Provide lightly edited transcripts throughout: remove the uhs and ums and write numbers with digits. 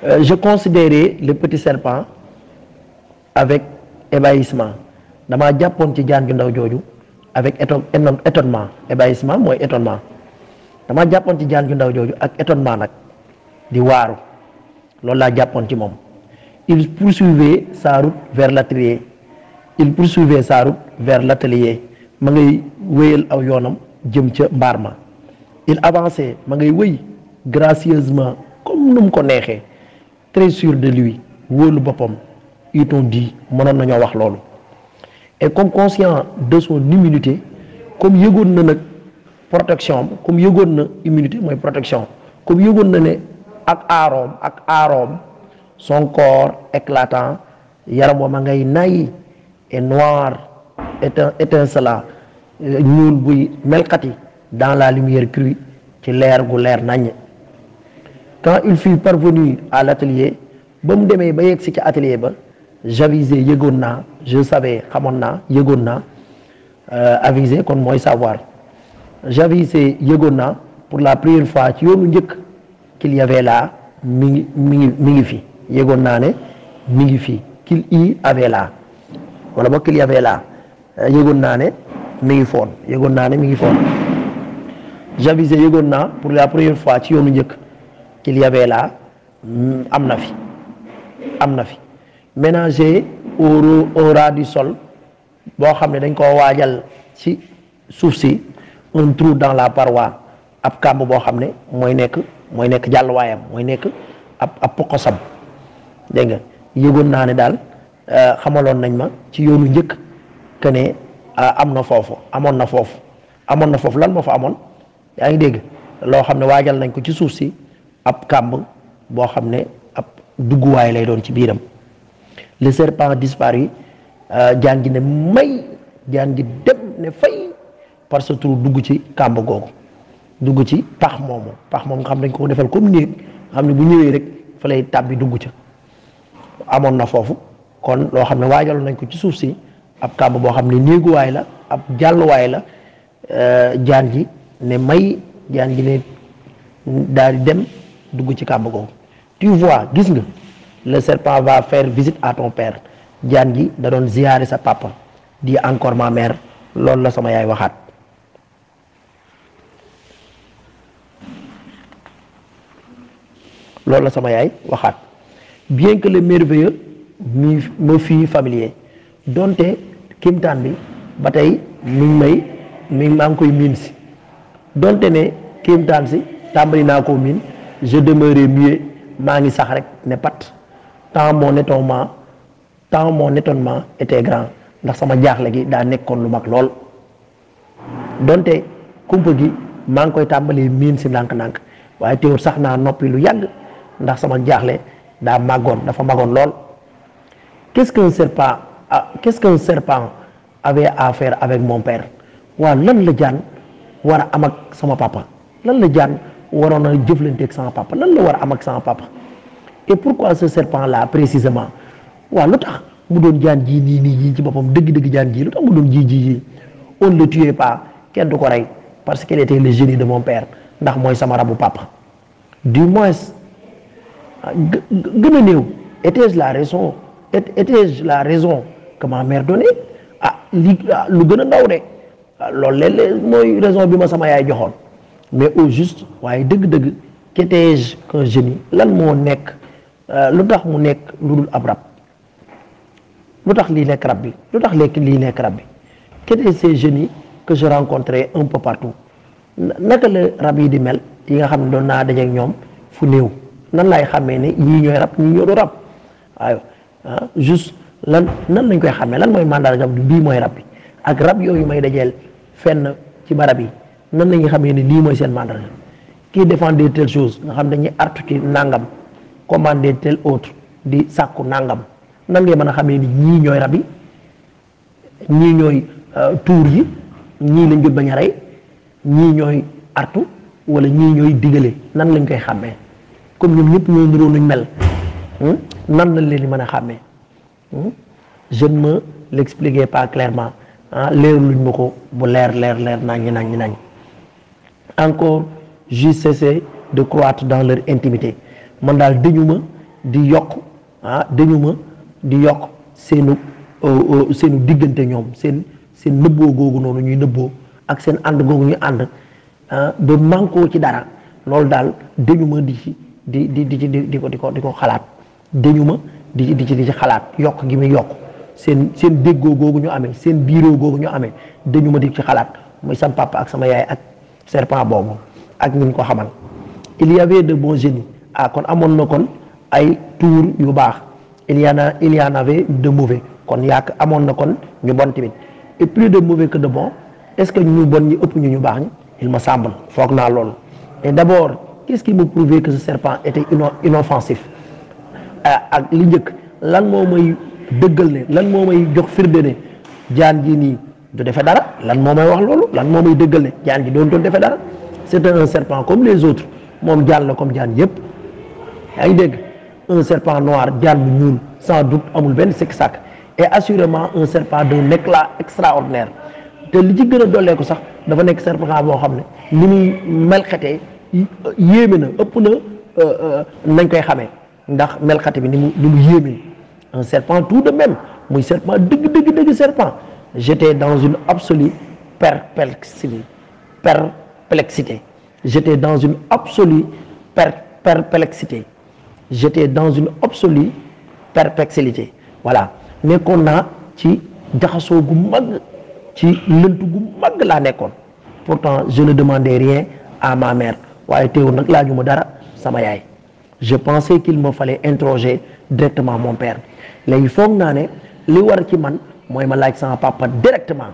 Je considérais le petit serpent avec ébahissement damaa jàppoon ci jaan ju ndaw jooju avec étonnement ébahissement mooy étonnement damaa jàppoon ci jaan ju ndaw jooju ak étonnement nag di waaru loolu laa jàppoon ci moom. Il poursuivait sa route vers l'atelier ma ngay wéyal aw yoonam jëm ca mbaar ma. Il avançait ma ngay wéy gracieusement comme nu mu ko neexee très sûr de lui wóolu boppam ils-on dit mënoon nañoo wax loolu. Et comme conscient de son immunité comme yëgoon na nag protection comme yëgoon na immunité mooy protection comme yëgoon na ne ak aaroom son corps éclatant yaram wa ma ngay nay et noir étincelant ñuul buy melxati dans la lumière crue ci leer gu leer naññ. Quand il fut parvenu à l'atelier ba mu demee ba yegg si ci atelier ba j'avisais yëgoon naa je savais xamoon naa yëgoon naa aviser kon mooy savoir j'avisais yëgoon naa pour la première fois ci yoonu njëkk qu'il y avait là mi ngi fi yëgoon naa ne mi ngi fi qu'il y avait là wala boog qu'il y avait là yëgoon naa ne mi ngi foon yëgoon naa ne mi ngi foon j'avisais yëgoon naa pour la première fois ci yoonu njëkk qu'il y avait là am na fi ménager au ras du sol boo xam ne dañ koo waajal ci suuf si un trou dans la paroi ab kàmb boo xam ne mooy nekk jàlluwaayam mooy nekk ab poqosam dégg nga yëgoon naa ne daal xamaloon nañ ma ci yoonu njëkk que ne amoon na foofu lan moo fa amoon yaa ngi dégg loo xam ne waajal nañ ko ci suuf si ab kàmb boo xam ne ab dugguwaay lay doon ci biiram. Le serpent disparu jaan gi ne may jaan gi dem ne fay par ce trou dugg ci kàmb googu dugg ci pax moom nga xam dañ ko defal comme néeg nga xam ne bu ñëwee rek fa lay tàbbi dugg ca amoon na foofu kon loo xam ne waajaloon nañ ko ci suuf si ab kàmb boo xam ne néeguwaay la ab jàlluwaay la jaan gi ne may jaan gi ne daal di dem dugg ci kàmb googu. Tu vois gis nga le serpent va faire visite à ton père jaan gi da doon ziyaare sa papa di encore ma mère loolu la sama yaay waxaat. Bien que le merveilleux me fût familier donte kimtaan bi ba tey maa ngi koy miin si donte ne kimtaan si tàmbali naa koo miin je demeurais muet maa ngi sax rek ne pat tant mon étonnement était grand ndax sama jaaxle gi daa nekkoon lu mag lool donte kumpa gi maa ngi koy tàmbalee miin si ndànk-ndànk waaye teewul sax naa noppi lu yàgg ndax sama jaaxle dafa magoon lool. Qu'est-ce qu'un serpent avait à faire avec mon père waaw lan la jaan war a am ak sama papa lan la jaan waroon a jëflanteeg sama papa lan la war a am ak sama papa et pourquoi ce serpent là précisément waaw lu tax mu doon jaan ji nii ci boppam dëgg-dëgg jaan ji lu tax mu doon ji on ne le tuait pas kenn du ko rey parce qu'il était le génie de mon père ndax mooy sama rabu papa du moins gën a néew était-je la raison que ma mère donnait lu gën a ndaw de loolu léeg-léeg mooy raison bi ma sama yaay joxoon mais au juste waaye dëgg-dëgg qu'étais-je qu'un génie lan moo nekk lu tax mu nekk lu dul ab rab lu tax lii nekk rab bi lu tax lii nekk rab bi qu'étaient ces génies que je rencontrais un peu partout naka la rab yi di mel yi nga xam ne doon naa dajeek ñoom fu néew nan laay xàmmee ne ñii ñooy rab ñii ñoo du rab waaw juste nan lañ koy xàmmee lan mooy mandarga bii mooy rab bi ak rab yooyu may dajeel fenn ci barab yi nan la ñuy xamee ne lii mooy seen mandarga kii défendait telle chose nga xam dañuy artu ci nangam commandé tel autre di sàkku nangam nan ngay mën a xamee ni ñii ñooy rab yi ñii ñooy tuur yi ñii lañ jot bañ a rey ñii ñooy artu wala ñii ñooy digale nan lañ koy xàmmee comme ñoom ñëpp ñoo niroo nuñ mel nan lañ leen di mën a xàmmee je ne me l'expliquais pas clairement leer luñ ma ko bu leer nañ encore j'ai cessé de croître dans leur intimité man daal dañu ma di yokk dañu ma di yokk seenu diggante ñoom seen nëbboo googu noonu ñuy nëbboo ak seen ànd googu ñuy ànd ba manqué ci dara loolu daal dañu ma di ko xalaat dañu ma di ci xalaat yokk gi muy yokk seen déggoo googu ñu amee seen biiroo googu ñu amee dañu ma di ci xalaat muy sama papa ak sama yaay ak serpent boobu ak ñu ko xamal. il y avait de bons génies kon amoon na kon ay tour yu baax il y en avait de mauvais kon yaak amoon na kon ñu bon tamit et plus de mauvais que de bon est-ce que ñu bon ñi ëpp ñu baax ñi il me semble foog naa loolu. et d'abord qu'est-ce qui me prouvait que ce serpent était inoffensif ak li njëkk lan moo may dëggal ne lan moo may jox firnde ne jaan ji nii du defe dara lan moo may wax loolu lan moo may dëggal ne jaan ji doon defe dara c'était un serpent comme les autres moom jaan la comme jaan yëpp yaa ngi dégg un serpent noir jaan bu ñuul sans doute amul benn sikk sàkk et assurément un serpent d'un éclat extraordinaire te li ci gën a dollee ko sax dafa nekk serpent boo xam ne li muy melxetee yéeme na ëpp na nañ koy xamee ndax melxate bi ni mu yéeme un serpent tout de même muy serpent dëgg serpent j'étais dans une absolue perplexité j'étais dans une absolue perplexité j'étais dans une absolue perplexité voilà nekkoon naa ci jaxasoo gu mag ci lënt gu mag laa nekkoon pourtant je ne demandais rien à ma mère waaye teewul nag laaju ma dara sama yaay je pensais qu'il me fallait interroger directement mon père léegi foog naa ne li war ci man mooy ma laaj sama papa directement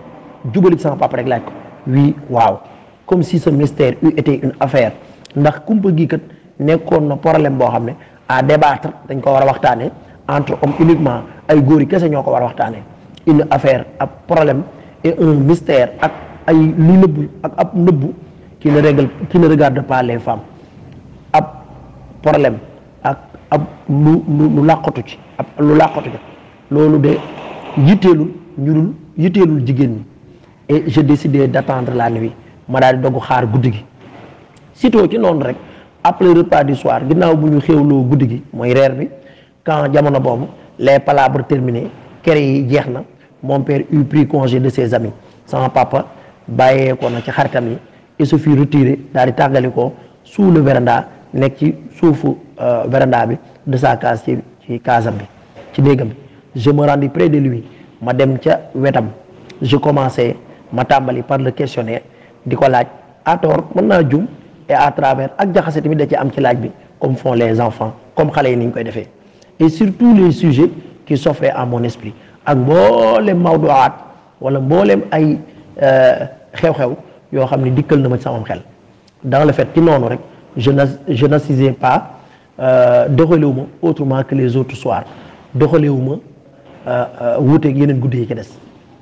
jubali sama papa rek laaj ko oui waaw comme si ce mystère eût été une affaire ndax kumpa gi kat nekkoon na problème boo xam ne à débattre dañ ko war a waxtaanee entre hommes uniquement ay góor yi kese ñoo ko war a waxtaanee une affaire ab problème et un mystère ak ay lu nëbbu ak ab nëbbu qui ne regarde pas les femmes ab problème ak ab lu làqatu ci ab lu làqatu ci loolu de yitteelul jigéen ñi et j'ai décidé d'attendre la nuit ma daal di dogg xaar guddi gi sitôt ci noonu rek après repas du soir ginnaaw bu ñu xéwloo guddi gi mooy reer bi quand jamono boobu les palabres terminées kere yi jeex na mon père eut pris congé de ses amis sama papa bàyyeekoo na ci xaritam yi et se fut retiré daal di tàggali ko sous le véranda nekk ci suufu véranda bi de sa case ci casam bi ci néegam bi je me rendis près de lui ma dem ca wetam je commençais ma tàmbali par le questionnaire di ko laaj à tort mën naa jum et à travers ak jaxase tamit da ci am ci laaj bi comme font les enfants comme xale yi ni ñu koy defee et surtout les sujets qui s'offraient à mon esprit ak mboolem mawduwaat wala mboolem ay xew-xew yoo xam ne dikkal na ma ci sama xel dans le fait ci noonu rek je n'assisais pas doxalewuma autrement que les autres soirs doxalewuma wuuteeg yeneen guddi yi ci des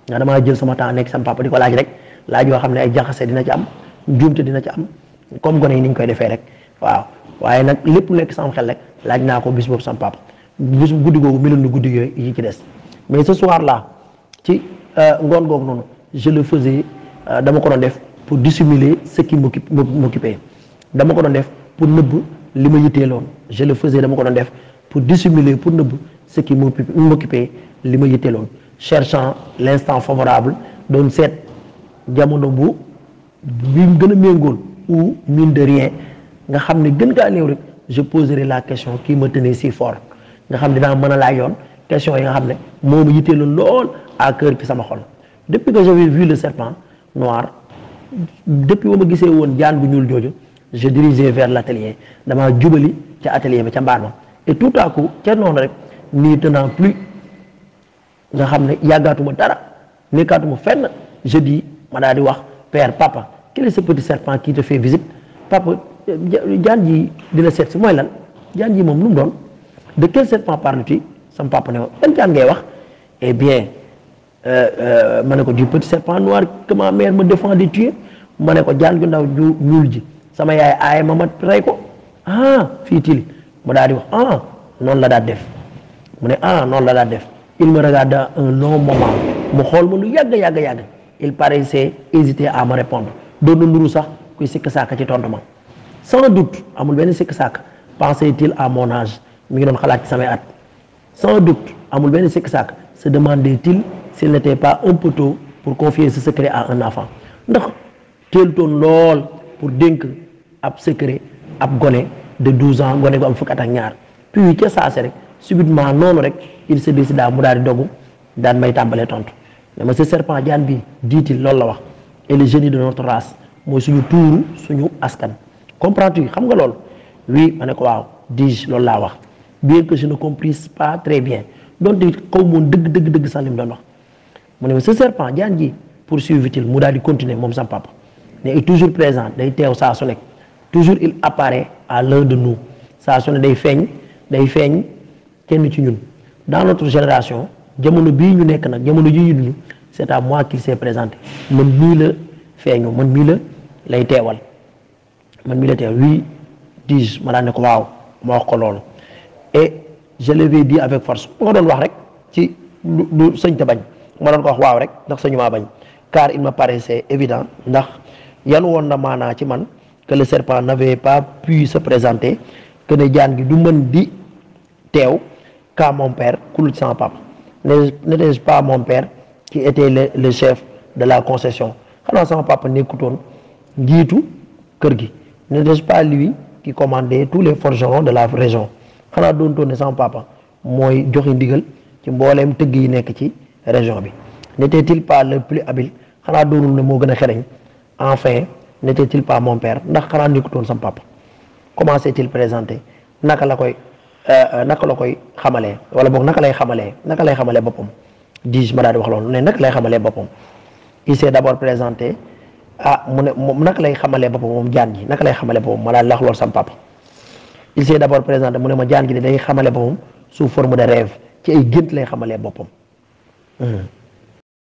nga damaa jël sama temps nekk sama papa di ko laaj rek laaj yoo xam ne ay jaxase dina ci am njuumte dina ci am comme gone yi ni ñu koy defee rek waaw waaye nag lépp lu nekk sama xel rek laaj naa ko bis boobu sama papa bis guddi googu meloon na guddi yooyu yi ci des mais ce soir là ci ngoon googu noonu je le faisais dama ko doon def pour dissimuler ce qui m'occupait dama ko doon def pour nëbb li ma yitteeloon je le faisais dama ko doon def pour dissimuler pour nëbb ce qui m'occupait li ma yitteeloon cherchant l'instant favorable doon seet jamono bi mu gën a méngool ou mine de rien nga xam ne gën kaa néew rek je poserai la question qui me tenait si fort nga xam ne dinaa mën a laaj yoon question yi nga xam ne moo ma yitteeloon lool à cœur ci sama xol depuis que j'avais vu le serpent noir depuis ba ma gisee woon jaan bu ñuul jooju je dirigeais vers l'atelier damaa jubali ca atelier ba ca mbaar ma et tout à coup ca noonu rek n'y tenant plus nga xam ne yàggaatuma dara nekkaatuma fenn je dis ma daal di wax père papa quel est ce petit serpent qui te fait visite papa jaan ji dina seet si mooy lan jaan ji moom lu mu doon de quel serpent parles-tu sama papa ne ma ban jaan ngay wax eh bien ma ne ko du petit serpent noir que ma mère me défend de tuer ma ne ko jaan ju ndaw ju ñuul ji sama yaay aaye ma rey ko fii-til mu daal di wax noonu la daal def mu ne noonu la daal def il me regarda un long moment mu xool ma lu yàgg il paraissait hésiter à me répondre doon na nuru sax kuy sikk sàkk ci tontu ma sans doute amul benn sikk sàkk pensait-il à mon âge mi ngi doon xalaat ci samay at sans doute amul benn sikk sàkk se demandait-il s'il n'était pas un peu tôt pour confier ce secret à un enfant ndax teelutoon lool pour dénk ab secret ab gone de 12 ans gone gu am fukki at ak ñaar puis ca saase rek subitement noonu rek il se décida mu daal di dogu daan may tàmbalee tontu mais monsieur serpent jaan bi dit-il loolu la wax et le génie de notre race mooy suñu tuuru suñu askan comprends-tu xam nga loolu oui ma ne ko waaw dis loolu laa wax bien que je ne comprise pas très bien donte xaw moon dëgg sax li mu doon wax mu ne monsieur serpent jaan ji poursuivit-il mu daal di continuer moom sam papa ne est toujours présent day teew saa su nekk toujours il apparaît à l'un de nous saa su ne day feeñ kenn ci ñun dans notre génération jamono bii ñu nekk nag jamono ji ñu dund c'est à moi qu'il s'est présenté man mii la feeñu man mii la lay teewal oui dis ma daan ne ko waaw ma wax ko loolu et je l'avais dit avec force ma nga doon wax rek ci lu sëñ te bañ ma doon ko wax waaw rek ndax sëñu maa bañ car il me paraissait évident ndax yan woon na maanaa ci man que le serpent n'avait pas pu se présenter que ne jaan gi du mën di teew qu'à mon père kul sama papa n'était-ce pas mon père qui était le chef de la concession xanaa sama papa nekkutoon njiitu kër gi n'était-ce pas lui qui commandait tous les forgerons de la région xanaa doontoon ne sama papa mooy joxe ndigal ci mbooleem tëgg yi nekk ci région bi n'était-il pas le plus habile xanaa doonul ne moo gën a xereñ enfin n'était-il pas mon père ndax xanaa nekkutoon sama papa comment s'est-il présenté naka la koy xamalee wala boog naka lay xamalee boppam dis ma daal di wax loolu ne naka lay xamalee boppam il s'est d'abord présenté mu ne moom naka lay xamalee boppam moom jaan gi naka lay xamalee boppam ma daal di wax loolu sama papa il s'est d'abord présenté mu ne ma jaan gi day xamalee boppam sous forme de rêve ci ay gént lay xamalee boppam